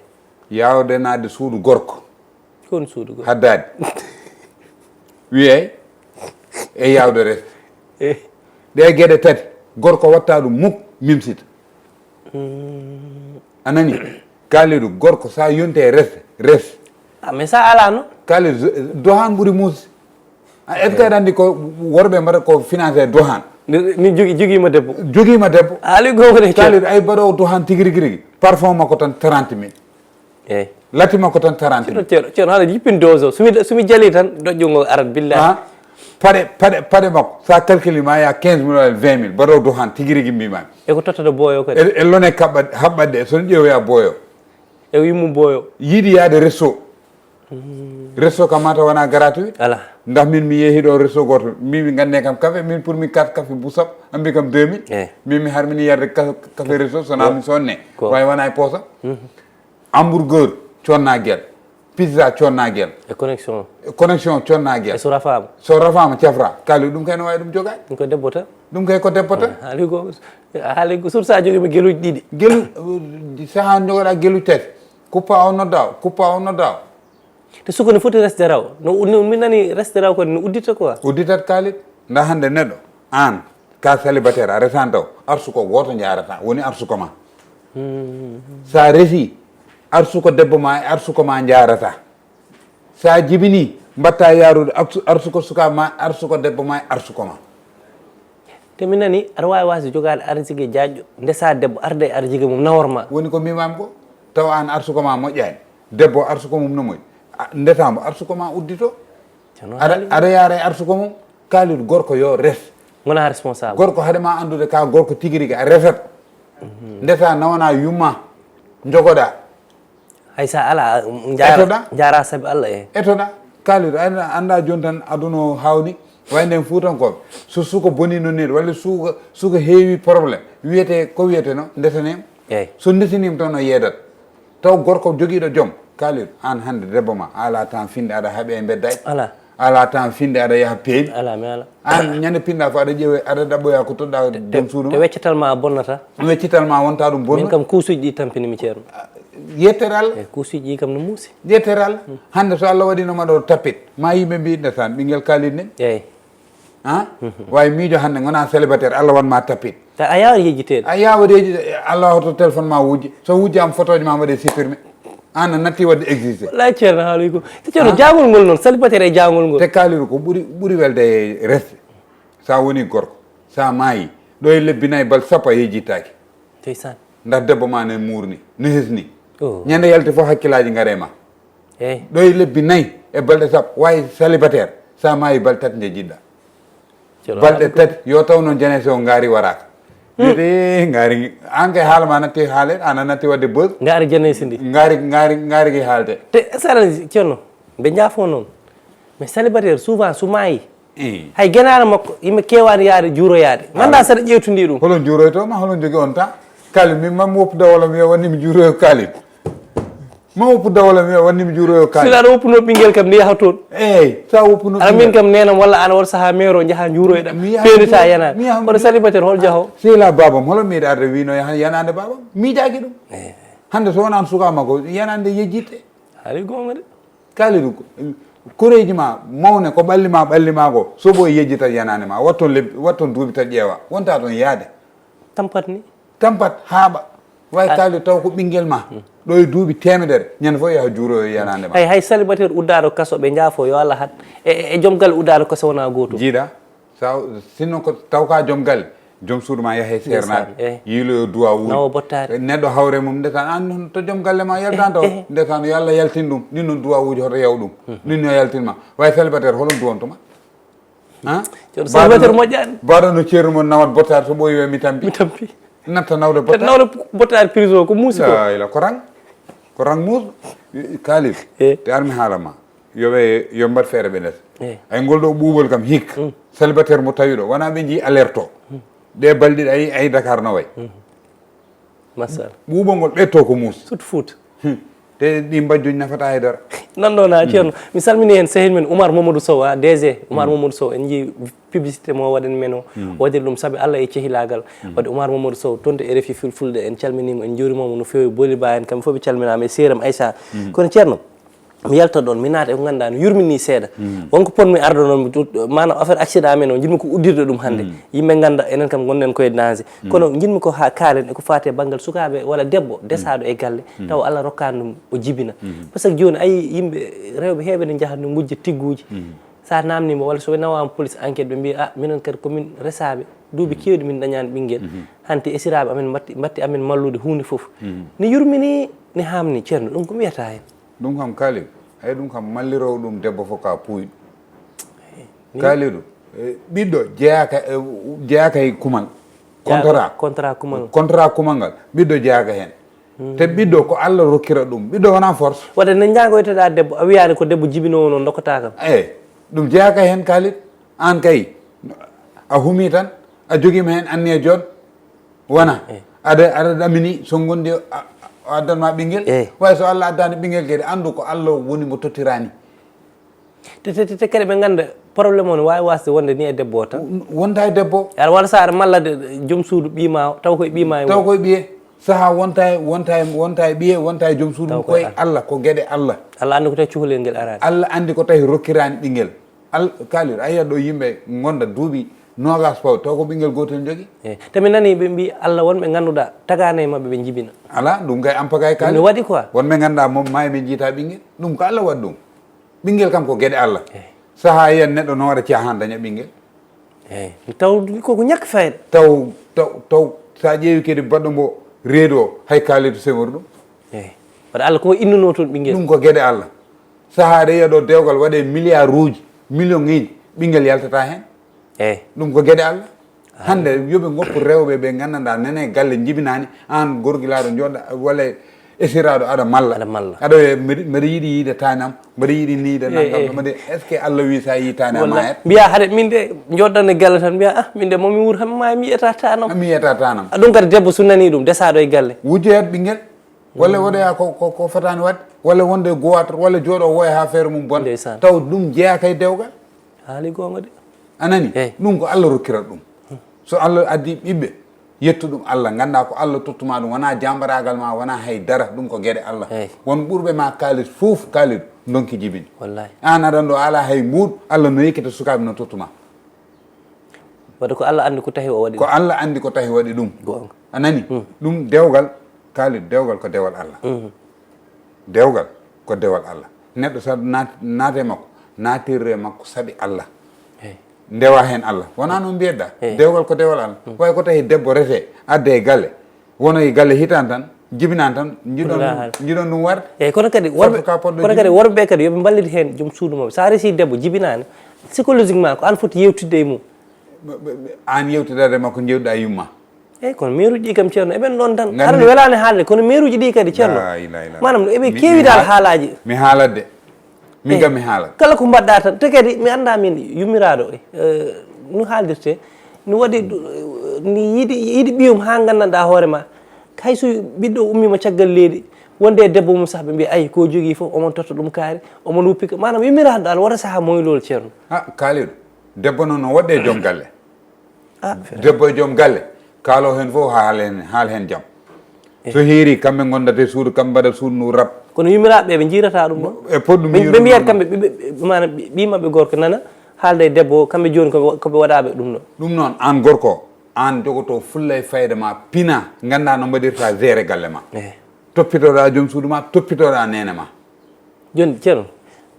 Yawde naatde suudu gorko. Ko woni suudu gorko? Haddaade. Wiyey e yawde resde. Ɗe geɗe tati gorko watta ɗum muk mimsita. A nani? Kalidu gorko sa yonti e resde res. Ah, mais sa ala noon? Kalidu dohan ɓuri muusde. Est ce que aɗa anndi ko worɓe mbaɗa ko financé dohan? Ni jogi jogima debbo. Jogima debbo. Ali gowre kalidu ay mbaɗowo dohan tigi rigi rigi parfum makko tan trente mille. Eyyi. Latti makko tan trente mille. Ceerno ceerno haɗa jippin dose o somi somi jali tan doƴƴo ngo arat billahi. Paɗe paɗe paɗe makko sa calcule ma ya quinze mille walla vingt mille mbaɗowo dohan tigi rigi mbimami. Eko tottoɗo booyo kadi. E lone kaɓɓa haɓɓatde sono ƴeewoya booyo. E yimmu booyo. Yiɗi yaade resto. Resto kam mata wona gratuit. Ala. Ndax min mi yehi ɗo resto goto mbimi gande kam café min pour mi quatre café busap ambi kam deux mille. Min mi harmini yarde café resto sona mi sonne. Wawi wona e poosam. Hamburger conna guel. Pizza conna guel. E connexion. Connexion conna guel. E so rafama? So rafama cafra kali ɗum kay no wawi ɗum jogade. Ɗum ko debbo tan. Ɗum kay ko debbo tan. Haali ko haali ko surtout sa jogima geluji ɗiɗi. Gelu saha jogoɗa geluji tati. Kuppa o nodda o kuppa o nodda o. Te suka no foti resde raw no min nani resde raw kadi no uddita quoi. Udditat kalit nda hande neɗɗo an ka célibataire a resani taw arsuko goto jarata woni arsuko ma. Sa resi arsuko debbo ma e arsuko ma jarata. Sa jibini mbatta yarude arsuko suka ma arsuko debbo ma e arsuko ma. Te mi nani aɗa wawi wasde jogade arsike jaƴƴo ndesa debbo arde e arsike mum naworma. Woni ko mbimami ko taw an arsuko ma moƴƴani debbo arsuko mum no moƴƴi. Ndesa mbo arsuko ma uddito. Aɗa, aɗa yaara e arsuko mum. Kaalid, gorko yo res. Wona responsable. Gorko, haade ma anndude ka gorko tigi rigi, a resat. Ndesa nawana yumma, jogoɗa. Hay sa ala, jara, jara sabi Allah e. Etoɗa. Kaalid, a annda jooni tan aduna o hawni. Way nden fuutankooɓe. So suko boni no nit, walla suka, suka heewi problème. Wiyete, ko wiyete no, ndesanima. Eyyi. So ndesanima tan o yeedat. Taw gorko jogiiɗo joom, Kaalid, an hannde debbo ma, a ala tan finde aɗa haaɓe e mbeddaji. Ala. A ala tan finde aɗa yaha peewi. Ala, mi ala. An ñande pinɗa fof aɗa ƴeewa, aɗa ɗaɓɓoya ko toɗɗa joom suudu ma. Te weccatal ma a bonnata. Weccatal ma wonta ɗum bonno. Min kam kuusuji ɗi tampini mi ceerno. Yettere Allah. Eyyi, kuusuji ɗi kam no muusi. Yettere Allah. Hannde so Allah waɗino ma ɗo tappit, ma yimɓe mbi ndesan ɓinguel Kaalid ne. Eyyi. Ha? Wawi miijo hannde gona célibataire, Allah wan ma tappit. Ta a yawat yejjiteede. A yawat yejjiteede. Allah hoto téléphone ma wujje. So wujjaama, photoji ma mbaɗe supprimé. An a natti wadde existé. Wallahi ceerno haaloyi ko. Te ceerno, jangol ngol noon, célibataire e jangol ngol. Te Kaalid, ko ɓuri, ɓuri welde e resde. Sa woni gorko, sa maayi, ɗo e lebbi nayi, bal sappo a yejjittaki. Ndeysaan. Ndax debbo ma ne muurni, ne hesni. Ñande yalti fof hakkillaaji ngare ma. Ɗo e lebbi nayi e balɗe sappo, wawi célibataire, sa maayi balɗe tati nde jiɗɗa. Balɗe tati, yo taw noon jeunesse o ngaari waraaka. Wiyete ngaari, an kay haala ma natti haale, ana natti wadde buzz. Ngaari jeunesse ndi. Ngaari, ngaari, ngaari ki haalte. Te sara ceerno, mbe jaafo noon. Mais célibataire souvent so maayi, hay genaale makko yimɓe keewaani yahde juuroyaade. Nganndaa so aɗa ƴeewtondii ɗum. Holon juuroytoo ma, holon njogii on temps? Kaalid, min ma mi woppu dawol am wiya wonde mi juuroyo Kaalid. Ma woppu dawol am wiya wonde mi juuroyo Kaalid. Sila aɗa woppunoo ɓinngel kam, mi yaha toon. Eey, so a woppunoo ɓinngel. Aɗa min kam neenam walla aan wota sahaa meeroo njahaa njuuroyɗaa. Mi yaha. Peenitaa yanaade. Kono célibataire hol jahoo? Sehilaa baabam, holo mi yiɗi arde wiino yaha yanaande baabam. Miijaaki ɗum. Hannde so wonaan sukaa makko, yanaande yejjitte. Haali goonga de. Kaalidu, koreeji ma mawne ko ɓalli ma ɓalli ma ko soɓo e yejji tan yanaande ma watton lebbi watton duuɓi tan ƴeewa wonta toon yaade. Tampat ni. Tampat haaɓa. Way kaalidu taw ko ɓinngel ma ɗo e duuɓi teemedere ñande fof yaha juuroyo yanaande ma. Hay hay célibataire uddaaɗo kaso ɓe njaafo yo Allah haɗ e e joom galle uddaaɗo kaso wona gootum. Jiiɗa. Sa sinno ko taw ka joom galle, joom suudu ma yahe seernaaɓe, yiiloyo duwawuuji. Nawo bottaari. Neɗɗo hawre mum ndesan an noon to joom galle ma yaltan taw ndesan yo Allah yaltin ɗum. Ɗin noon duwawuuji hoto yaw ɗum. Ɗin yo yaltin ma. Way célibataire holon duwantuma? Ha? Célibataire moƴƴaani. Baɗo no ceerno mon nawat bottaari so ɓooyi we mi tampi. Mi tampi. Natta nawde bottaari. Nawde bottaari prison ko muusi ko. La ila ko rang. Ko rang muus. Kaalid. Te armi haala ma. Yo ɓe yo mbaɗ feere ɓe ndees. Eyi. Ay ngol ɗo ɓuuɓol kam hikka. Célibataire mo tawi ɗo wona ɓe njii alerte o. Ɗe balɗe ɗiɗi ay ay Dakar no way. Masal. Ɓuuɓol ngol ɓe to ko muus. Surtout Fouta. Te ɗi mbajjuji nafata hay dara. Nan ɗo na ceerno mi salmini heen sehil men Oumar Mamadou Sow a D G Oumar Mamadou Sow en njii publicité mo waɗan men o waɗiri ɗum sabi Allah e cehilaagal. Waɗi Oumar Mamadou Sow toon to R F I fulfulde en calminiima en njuurimaama no feewi Boli Ba en kamɓe fof ɓe calminaama e seeram Aissa. Kono ceerno mi yalta ɗoon mi naata e ko ngannduɗaa no yurminii seeɗa. Won ko potmi arde noon maanaam affaire accident amen o njiɗmi ko uddirde ɗum hannde. Yimɓe ngannda enen kam ngonɗen koye danger. Kono njiɗmi ko haa kaalen e ko faati e banngal sukaaɓe walla debbo desaaɗo e galle tawa Allah rokkaani ɗum o jibina. Par ce que jooni a yii yimɓe rewɓe heewɓe ne njaha no ngujja tigguuji. So a naamniima walla so ɓe nawaama police enquête ɓe mbiya a minen kadi ko min resaaɓe duuɓi keewɗi min dañaani ɓinngel. Hanti esiraaɓe amen mbatti mbatti amen mallude huunde fof. Ne yurmini ne haamni ceerno ɗum ko mbiyata heen. Ɗum kam Kalidu hay ɗum kam malliroowo ɗum debbo fof ka puuyɗo. Kalidu ɓiɗɗo jeyaaka jeyaaka e kumal. Contrat contrat kumal contrat kumal ngal ɓiɗɗo jeyaaka heen. Te ɓiɗɗo ko Allah rokkira ɗum ɓiɗɗo wona force. Wadde nde njanngoytoɗaa debbo a wiyaani ko debbo jibinoowo noon ndokkata kam. Eey ɗum jeyaaka heen Kalidu. Aan kay a humii tan a jogiima heen anniya joot wona aɗa aɗa ɗamini so ngondi o addan ma ɓinngel. Way so Allah addaani ɓinngel kadi anndu ko Allah woni mo tottirani. Te te te kadi ɓe ngannda problème o ne waawi waasde wonde ni e debbo o tan. Wonta e debbo. Aɗa waɗa so aɗa malla joom suudu ɓiy ma o taw koye ɓiy ma e taw koye ɓiye. Saha wonta e wonta e wonta e ɓiye wonta e joom suudu mum koye Allah ko geɗe Allah. Allah anndi ko tawi cukalel ngel araani. Allah anndi ko tawi rokkiraani ɓinngel. Al Kalidu a yiyat ɗo yimɓe gonda duuɓi noogas paw taw ko ɓinngel gootel njogii. Eey te mi nanii ɓe mbii Allah won ɓe ngannduɗaa tagaano e maɓɓe ɓe njibina. Alaa ɗum kay ampagay Kalidu. Ɗum ne waɗi quoi. Won ɓe ngannduɗaa moom maayi ɓe njiitaa ɓinngel ɗum ko Allah waɗi ɗum. Ɓinngel kam ko geɗe Allah. Eey. Sahaa yiyan neɗɗo no waɗa caahan daña ɓinngel. Eey taw koko ñakka fayda. Taw taw taw so a ƴeewi kadi baɗɗo mbo reedu o hay Kalidu Senghor ɗum. Eey waɗa Allah koko innunoo toon ɓinngel. Ɗum ko geɗe Allah. Sahaa aɗa yiya ɗo dewgal waɗe milliard uji Million ŋeeji, ɓinngel yaltata heen. Eyi. Ɗum ko geɗe Allah. Hannde yo ɓe ngoppu rewɓe ɓe nganndanɗaa nene galle njibinaani, aan gorgilaaɗo njooɗa walla esiraaɗo aɗa malla. Aɗa malla. Aɗa wiya mbeɗa mbeɗa yiɗi yiide taanam, mbeɗa yiɗi nii de nanngal, mbeɗa est-ce que Allah wii so a yii taane a maayat? Mbiya haɗa min de njooɗaɗo e galle tan mbiya ah min de momi wuur tan ma mi yiyata taanam. Mi yiyata taanam. Ɗum kadi debbo so nani ɗum desaɗo e galle. Wujjoyat ɓinngel. Walla waɗoya ko ko ko fotaani waɗde, walla wonde gowaat, walla jooɗo wooya haa feere mum bonta. Taw ɗum jeyaaka e dewgal. Haali goonga de. A nani? Eey. Ɗum ko Allah rokkirat ɗum. So Allah addi ɓiɓɓe, yettu ɗum Allah, ngannda ko Allah tottuma ɗum, wonaa jaambaraagal ma, wonaa hay dara, ɗum ko geɗe Allah. Eey. Won ɓurɓe ma kaalis fof, kaalis ndonki jibini. Wallahi. Aan aɗa ɗo alaa hay mbuuɗ, Allah no yekkita sukaaɓe no tottuma. Wadde ko Allah anndi ko tahi o waɗi. Ko Allah anndi ko tahi waɗi ɗum. Goonga. A nani? Ɗum dewgal, kaalis dewgal ko dewal Allah. Dewgal ko dewal Allah. Neɗɗo so naat- naate makko, naatirre makko saɗi Allah. Eey. Ndewa heen Allah. Wonaa noon mbiyetɗaa. Eey. Dewgal ko dewal Allah. Way ko tahi debbo rete, adde e galle. Wono e galle hitaan tan, jibinaan tan, njiɗon ɗum- njiɗon ɗum warde. Eey, kono kadi worɓe Surtout ka poɗɗo kono kadi jibin- worɓe ɓe kadi yoɓe mballit heen joom suudu maɓɓe. So a resi debbo jibinaani, psychologiquement ko aan foti yewtidde e mum. Ɓe- ɓe- ɓe- Aan yewtidaade makko njewɗaa yumma. Eyi kono meeruuji ɗi kam ceerno eɓen ɗoon tan. Nganmi- Hara mi welaani haalde kono meeruuji ɗi kadi ceerno. La ilaha illallah. Maanaam no eɓe Mi- keewi mi dal haal- haalaaji. Mi haalat de. Min kam mi haalat. Kala ko mbaɗɗa tan te kadi mi annda min yummiraaɗo eh, no haaldirte no waɗi ɗu- ni yiɗi yiɗi ɓiyum haa nganndanɗaa hoore ma hay so ɓiɗɗo ummiima caggal leydi wonde e debbo mum sah ɓe mbiya ayi ko jogii fof omon totta ɗum kaari omon wuppika maanaam yummiraaɗo dal wota sahaa moylool ceerno. Ah Kalidou, debbo noon no woɗɗe e joom galle. Debbo e joom galle, kaaloo heen fof haal heen haal heen jam. So heeri kamɓe ngondata e suudu, kamɓe mbaɗa suudu ndu rap. Kono yummiraaɓe ɓe ɓe njiirata ɗum ɗo. E poɗɗu ɓe ɓe mbiyata kamɓe ɓe- ɓe- maanaam ɓi- ɓii maɓɓe gorko nana haalda e debbo o kamɓe jooni koɓe koɓe waɗaaɓe ɗum ɗo. Ɗum noon aan gorko o, aan jogoto fulla e fayda ma pina, ngannda no mbaɗirta gérer galle ma. Ehe. Toppitoɗa joom suudu ma, toppitoɗa neene ma. Jooni ceerno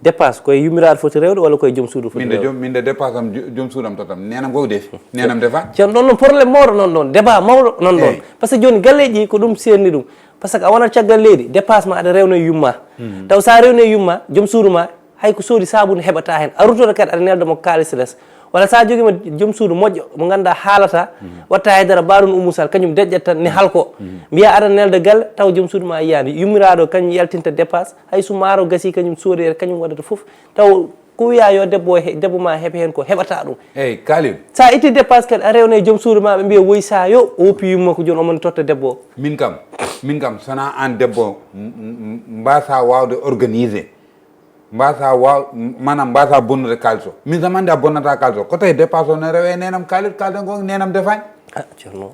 dépense koye yummiraaɗo foti rewde walla koye joom suudu foti min de rewde joom min de dépense am jo- joom suudu am totam, neenam ko defi, neenam defa. Ceerno ɗon noon problème mawɗo noon ɗon débat mawɗo noon ɗon Eey. Par ce que jooni galleeji ɗi ko ɗum seerni ɗum. Par ce que a wonat caggal leydi dépense ma aɗa rewno e yumma. Taw so a rewni e yumma joom suudu ma hay ko soodi saabunde heɓata heen a rutoto kadi aɗa nelda mo kaalis les. Walla so a jogiima joom suudu moƴƴo mo ngannduɗaa haalata watta haydara mbaɗun ummusal kañum deƴƴat tan ne halko. Mbiya aɗa nelda galle taw joom suudu ma yiyaani yummiraaɗo kañum yaltinta dépense. Hay so maaro gasii kañum soodeyta kañum waɗata fof taw ko wiyaa yo debbo o he- debbo ma heɓ heen ko heɓataa ɗum. Eeyi Kalidou. So a ittii dépense kadi a rewna e joom suudu ma ɓe mbiya woy so a yo o woppi yumma ko jooni omo ne totta debbo o. Min kam, min kam so wonaa aan debbo o m- m- m- mbaasaa waawde organiser, mbaasaa waaw- m- maanaam mbaasaa bonnude kaalis o. Min so mi anndi a bonnataa kaalis o ko tawi dépense o ne rewa e neenam Kalidou, kaalden goonga neenam defaani. Ah, Ceerno.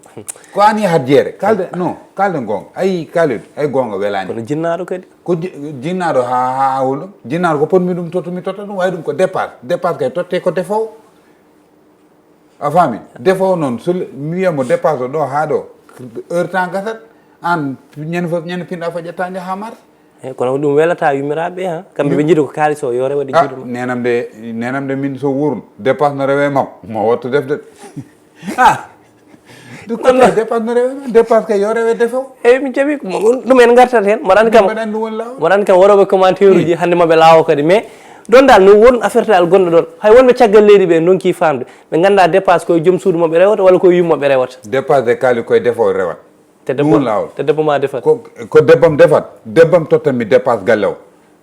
Ko aan yahat jeere. Kaalde, non, kaalde goonga. Ayi, Kalidou, hay goonga welaani. Kono jinnaaɗo kadi. Ko ji- jinnaaɗo haa haa hol ɗum? Jinnaaɗo ko potmi ɗum tottu mi totta ɗum, wayi ɗum ko dépasse. Dépasse kay totte ko defoowo. A faami? Defoowo noon, so le- mi wiya mo dépasse o ɗo haa ɗo, heure temps gasat, aan ñande fof ñande pinɗa fof ƴetta njaha marché. Eyi kono ɗum welata yummiraaɓe ɓe ha kamɓe ɓe njiɗi ko kaalis o yo rew waɗi juuɗe maɓɓe. Nenam de nenam de min so wuurno dépense no rewe makko mo wattu defde. Ah. Ɗum ko dépense no rewe ma dépense kay yo rewe defo. Eyi min jaɓi ɗum en gartat heen mboɗa anndi kam mbaɗan ɗum won laawol. Mboɗa anndi kam waɗooɓe commentaire uji hannde maɓe laawo kadi mais ɗon dal no won affaire tal gonɗo ɗon hay wonɓe caggal leydi ɓe ndonki famde ɓe ngannda dépense koye joom suudu maɓɓe rewata walla koye yummaɓe rewata. Dépense de kaali koye defo rewata. Te debbo, te debbo ma defat. Ko, ko debbam defat, debbam tottan mi dépense galle o.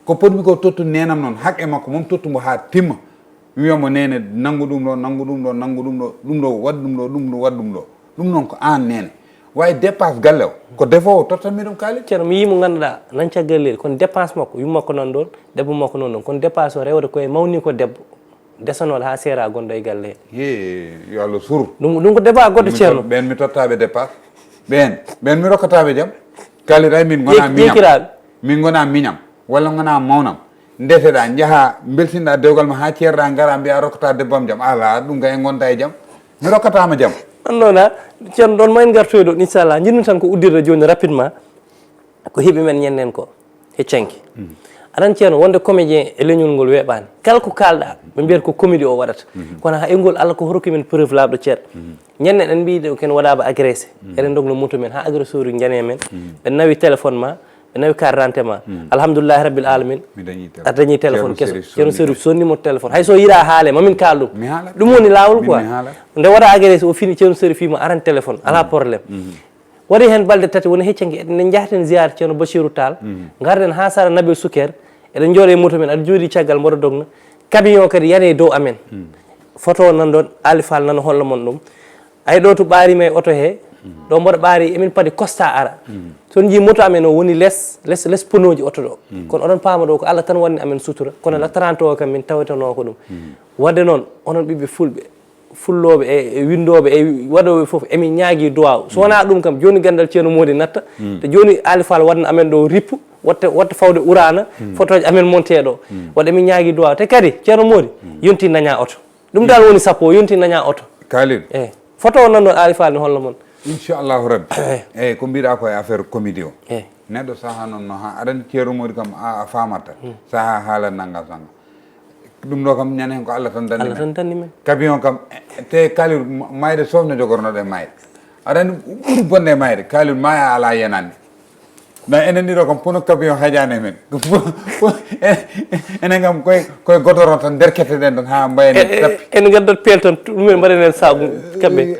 Ko potmi ko tottu nenam noon, haqqe makko moom tottu mbo haa timma. Wiya mo nene, nanngu ɗum ɗo, nanngu ɗum ɗo, nanngu ɗum ɗo, ɗum ɗo, waɗ ɗum ɗo, ɗum ɗo, waɗ ɗum ɗo. Ɗum noon ko aan nene. Wawi dépense galle o, ko defoowo tottan mi ɗum kaali. Ceerno mi yii mo ngannduɗaa nan caggal leydi, kono dépense makko, yumma ko noon ɗoon, debbo makko noon ɗoon, kono dépense o rewde koye mawni ko debbo. Desanooɗo haa seera gonɗo e galle he. He, yo Allah sur. Ɗum ɗum ko débat goɗɗo ceerno. Ɓeen mi tottaaɓe dépasse. Ɓeen, ɓeen mi rokkataaɓe jam. Kaalid ay min ngona miñam. Min ngona miñam. Walla ngona mawnam. Ndeseɗaa, njahaa, mbelsinɗaa dewgal ma haa ceerɗaa, ngaraa mbiyaa rokkataa debbo am jam. Alaa, ɗum kay en ngonta e jam. Mi rokkataama jam. Ɗum noon, ceerno ɗoon ma en ngartoy ɗoon, inchallah. Njiɗmi tan ko uddirde jooni rapidement. Ko heɓi men ñannen ko he canki. Aɗa anndi ceerno wonde comédien e leñol ngol weeɓaani. Kala ko kaalɗaa ɓe mbiyata ko comédie o waɗata. Kono haa e ngol Allah ko rokki men preuve laaɓɗo ceerno. Ñannen en mbiyi ɗo ken waɗaama agressé. Eɗen ndogno moto men haa agresseur uji njani e men. Ɓe nawi téléphone ma, ɓe nawi carte d'identité ma. Alhamdulillahi rabbil alamin. A dañi téléphone keso. Ceerno Serif sonni mo téléphone, hay so yiɗa haale mamin kaal ɗum. Ɗum woni laawol quoi. Nde waɗa agressé o fini, Ceerno Serif fima aran téléphone, ala problème. Waɗi heen balɗe tati woni heccanke, eɗen njahten ziyaare Ceerno Bachirou Tall. Ngarden haa sara Nabil Souker. Eɗen njooɗe e moto men, aɗa jooɗi caggal mboɗo dogna. Camion kadi yare e dow amen. Photo o nan ɗon, Ali Fall nana holla mon ɗum. Ay ɗo to ɓaarima e oto he, ɗo mboɗo ɓaari, emin padi Costa ara. So on njii moto amen o woni les, les, les ponoji oto ɗo. Kono oɗon paama ɗo ko Allah tan wanni amen sutura. Kono la trente o kam min tawetanoo ko ɗum. Wadde noon, onon ɓiɓɓe fulɓe, fullooɓe e, e winndooɓe e waɗooɓe fof, emin ñaagii duwaaw. So wonaa ɗum kam, jooni ganndal Ceerno Moodi natta. Te jooni Ali Fall waɗna amen ɗo rippu, watta, watta fawde uraana, fotooje amen monte ɗo. Waɗde emin ñaagii duwaaw. Te kadi, Ceerno Moodi, yonti naña oto. Ɗum dal woni sappo, o yonti naña oto. Kalil. Eyi. Foto o nan ɗon Ali Fall ne holla mon. Inchallahu rabbi. Eyi, ko mbiɗa ko e affaire comédie o. Eyi. Neɗɗo saha noon no ha aɗa anndi Ceerno Moodi kam a, a faamata. Saha haala nanga sanga. Ɗum ɗo kam ñande heen ko Allah tan danndi men. Allah tan danndi men. Camion kam, e, te Kalil ma-, mayde sof no jogornoɗen mayde. Aɗa anndi ɓuri bonde e mayde, Kalil maya ala yenande. Na enen ɗiɗo kam pono camion hajaani e men. Enen kam koye, koye godoro tan derkete ɗen ɗon ha mbayen. E, e, tappi. En gaddat peel tan, ɗum en mbaɗen en sabu kamɓe.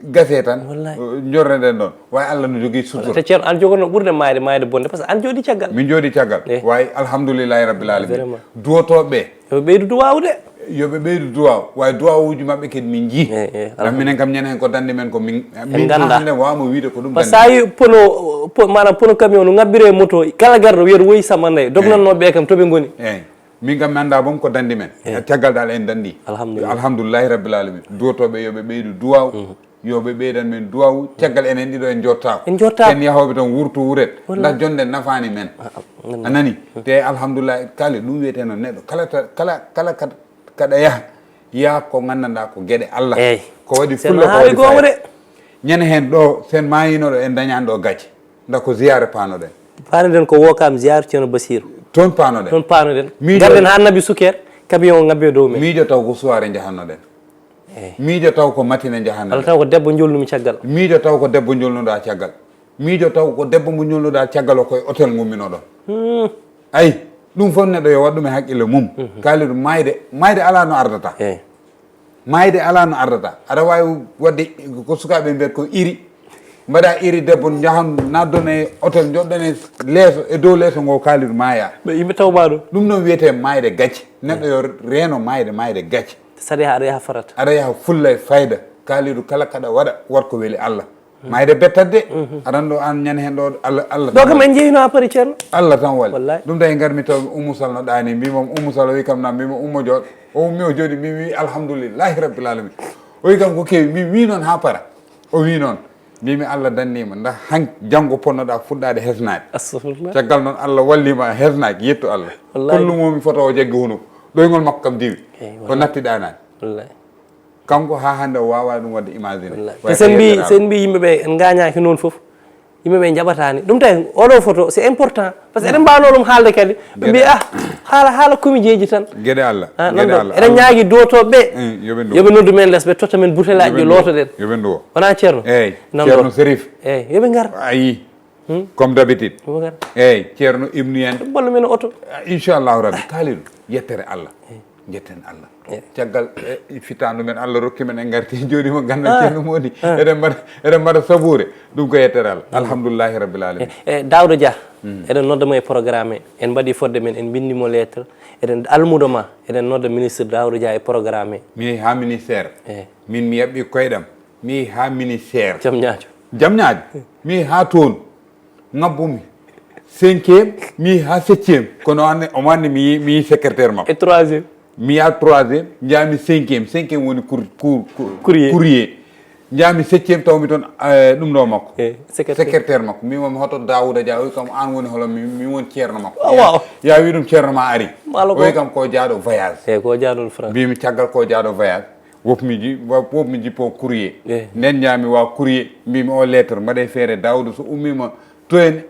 Gase tan. Wallahi. Jorre ɗen ɗon. Way Allah no jogii sutura. Te Ceerno, an jogorno ɓurde mayde, mayde bonde, parce que an jooɗi caggal. Min jooɗi caggal. Eh. Way alhamdulillahi rabbil alamin. Vraiment. Duwotooɓe ɓe. Yo ɓe ɓeydu duwaawu de. Yo ɓe ɓeydu duwaawu. Way duwaawuuji maɓɓe kadi min njii. Eh, eh, ngam minen kam ñande heen ko danndi men ko min, min nganndaa. Hannde waawma wiide ko ɗum. Parce que danndi. Sa yi pono, po-, maanaam pono camion no ŋabbiree moto, kala garɗo wiyata woyi Samba Ndeye. Dognannooɓe ɓe kam to ɓe ngoni. Eyi. Min kam mi anndaa boom ko danndi men. Eyi. Caggal dal en danndi. Alhamdulillah. Alhamdulillahi rabbil alamin. Duwotooɓe yo ɓe ɓeydu duwaawu. Yo ɓe ɓeydan men duwaawu, caggal enen ɗiɗo en jottaako. En jottaako. En yahooɓe tan wurto wuret. Wallahi. Nda jonde nafaani men. A, a, a nani? Te alhamdulillah, Kalil ɗum wiyetee noon neɗɗo. Kala ta-, kala, kala ka-, kaɗa yaha, yaa ko nganndanɗaa ko geɗe Allah. Eey. Ko waɗi fulla, ko waɗi fayda. Ñande heen ɗo, sen maayino ɗo, en dañaani ɗo gacce. Nda ko ziyaare paanoɗen. Paanoɗen ko Wokam ziyaare Ceerno Basiiru. Toon paanoɗen. Toon paanoɗen. Miijo- Ngarɗen haa Nabi Suker, camion o ŋabbi e dow men. Miijo taw ko suwaare njahannoɗen. Eey. Miijo taw ko matine njahanno. Walla taw ko debbo njolnumi caggal. Miijo taw ko debbo njolnuɗaa caggal. Miijo taw ko debbo mo njolnuɗaa caggal o koye hôtel ngumminoɗon. Hmm. Ay, ɗum fof neɗɗo yo waɗ ɗum e haqqille mum. Mhm. Kaalidu, maayde, maayde alaa no ardata. Eey. Maayde alaa no ardata. Aɗa waawi waɗde ko sukaaɓe mbiyata ko iri. Mbaɗa iri debbo, njahan naddon e hôtel, njoɗɗon e leeso, e dow leeso ngo, Kaalidu maaya. Ɓe yimɓe taw maa ɗum. Ɗum noon wiyetee maayde gacce. Neɗɗo yo reeno maayde, maayde gacce. Saɗa yaha, aɗa yaha farata. Aɗa yaha fulla e fayda. Kaalidu, kala kaɗa waɗa, waɗ ko weli Allah. Maayde bettat de. Mhm. Aɗa anndi ɗo aan ñande heen ɗo Allah, Allah ɗo tan kam wali. En njehino haa pari, Ceerno. Allah tan wali. Wallahi. Ɗum tawi ngarmi taw Ummu Sal no ɗaani, mbimi Ummu Sal, o wi kam na, mbimi Ummu Joot. O ummi o jooɗi, mbimi alhamdulillahi rabbil alamin. O wi kam ko kewi, mbimi noon haa para. O wi noon. Mbimi Allah danniima, ndax han janngo ponnoɗaa fuɗɗaade hesnaade. Astagfirullah. Caggal noon Allah walliima a hesnaaki, yettu Allah. Wallahi. Kollumomi foto o jaggi hunuko. Ɗoyngol makko kam diwi. Eey, o wallahi. Natti ɗaanaade. Wallahi. Kanko haa hannde o waawaa ɗum waɗde imagine. Wallahi. Te sen mbi, sen mbi yimɓe ɓe en ngaañaaki noon fof. Yimɓe ɓe njaɓataani. Ɗum tawi oɗo foto, c'est important. Parce que eɗen mbaawno ɗum haalde kadi. Ɓe mbi, ah, haala, haala komijeeji tan. Geɗe Allah. Ah, geɗe Allah. Eɗen ñaagi duwotooɓe ɓe. Eh, yo ɓe nduwo. Yo ɓe noddu men les, ɓe totta men butelaaji, lootoɗen. Yo ɓe nduwo. Wonaa Ceerno? Eey, Ceerno Serif. Eey, yo ɓe ngar. Ayi. Hmm? Comme d'habitude. Yo ɓe ngar. Eey, Ceerno Ibnu en. Ɓe mballa men oto. Ah, inchallahu rabbi. Kaalidu, yettere Allah. Eey. Njetten Allah. Eey. Caggal, e, fittaandu men Allah rokki men, en ngarti, jooɗiima ganndal Ceerno Moodi. Ah. Eɗen mbaɗa, eɗen mbaɗa sabuure. Ɗum ko yettere Allah. Alhamdulillahi rabbil alamin. E, e, Daouda Dia, eɗen nodda mo e programme he. En mbaɗi fodde men, en mbinndi mo lettre. Eɗen almudo ma, eɗen nodda ministre Daouda Dia e programme he. Mi yehi haa ministère. Eey. Min mi yaɓɓi koyɗam. Mi yehi haa ministère. Jam ñaajo. Jam ñaajo. Mi yehi haa toon. Ngabbumi cinquième, mi haa septième. Kono anne, omo anndi mi, mi secrétaire makko. E troisième. Mi yaa troisième, njaami cinquième. Cinquième woni cour-, cour-, cour-, courrier. Courrier. Njaami septième, tawmi toon, eh, ɗum ɗo makko. Eh, secrétaire. Secrétaire makko. Mbimi mo, "Hoto Daouda Dia?" O wi kam, "Aan woni holo?" Mi, mi woni ceerno makko. Oh, wow. Yaa wi ɗum ceerno ma ari. O wi kam, "Ko jaaɗo voyage." Eh, ko jaaɗo France. Mbimi, "Caggal ko jaaɗo voyage." Wopmi ji-, wop-, wopmi jippo courrier. Eh. Nden njaami wa courrier, mbimi, "O lettre, mbaɗe feere Daouda so ummiima toon,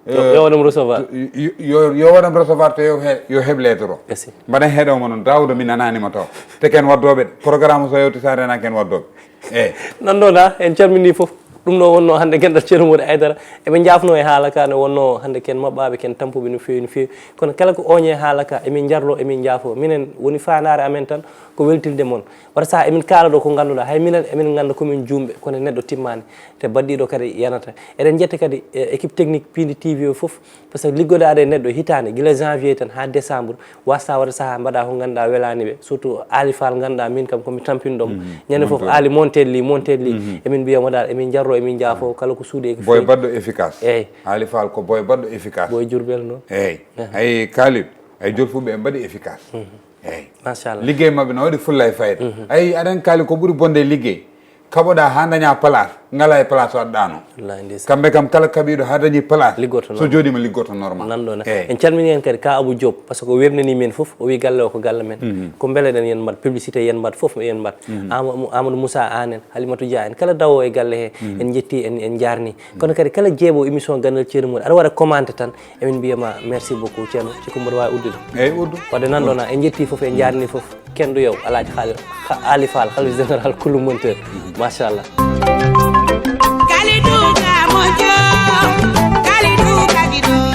yo, eh, yo waɗam recevoir. Yo, yo, yo waɗam recevoir, to yo he-, yo heɓ lettre o." Merci. Mbaɗen heɗo mo noon, Daouda mi nanaani mo taw. Te ken waddooɓe, programme so yewti sa rena ken waddooɓe. Eh. Nan ɗo na, en calmini fof. Ɗum ɗo wonno hannde ganndal Ceerno Mody Aydara. Emin njaafno e haala ka, nde wonno hannde ken maɓɓaaɓe, ken tampuɓe no feewi, no feewi. Kono kala ko ooñe haala ka, emin njarlo, emin njaafo. Minen woni faandaare amen tan ko weltinde mon. Wata saha emin kaala ɗo ko ngannduɗaa, hay minen emin ngannda ko min juumɓe, kono neɗɗo timmaani. Te baɗɗiiɗo kadi yanata. Eɗen njetta kadi, eh, équipe technique Piindi T V o fof, par ce que liggodaade e neɗɗo hitaande, gila janvier tan haa décembre, wasta waɗa saha mbaɗa ko ngannduɗaa welaani ɓe, surtout Ali Fall, ngannduɗaa min kam ko mi tampinɗo mo. Ñande fof, Ali, montel li, montel li. Emin mbiya mo dal, emin jarro, emin njaafo, kala ko suuɗi e ko Boy feewi. Baɗɗo efficace. Eyyi. Ali Fall ko boy baɗɗo efficace. Boy Jurbel noon. Eyyi. Ay Kalidou, ay Jolfuɓe en mbaɗi efficace. Eyyi. Machallah. Liggey maɓɓe no waɗi fulla e fayda. Ay, aɗen kaali ko ɓuri bonde e liggey. Kaɓoɗa ha daña place, ngala e place waɗɗano. Wallahi, ndeysaan. Kamɓe kam kala kaɓiɗo ha dañi place, Liggoto so normal. Jooɗima liggoto normal. Nanɗo na. Eyyi. En calmini hen kadi ka Abou Diop, par ce que o webnani min fof, o wi galle o ko galle men. Ko beele ɗen yen mbaɗ publicité, yen mbaɗ fof, yen mbaɗ. Ama-, Amadou Moussa Anne en, Halimatu Dia en, kala dawowo e galle he, en jetti, en, en jarni. Kono kadi kala jeeɓo émission Ganndal Ceerno Mody, aɗa waɗa commenté tan, emin mbiya ma merci beaucoup Ceerno, si ko mboɗo wawi uddude. Eyyi, uddu. Wadde nanɗo na, en jetti fof, en jarni fof. Kenɗo yow, Alhaji Khali-, Kha-, Ali Fall, Khalifa Général Kulu Monteur. Machallah. Kalidou Gamodio, Kalidou Kagido.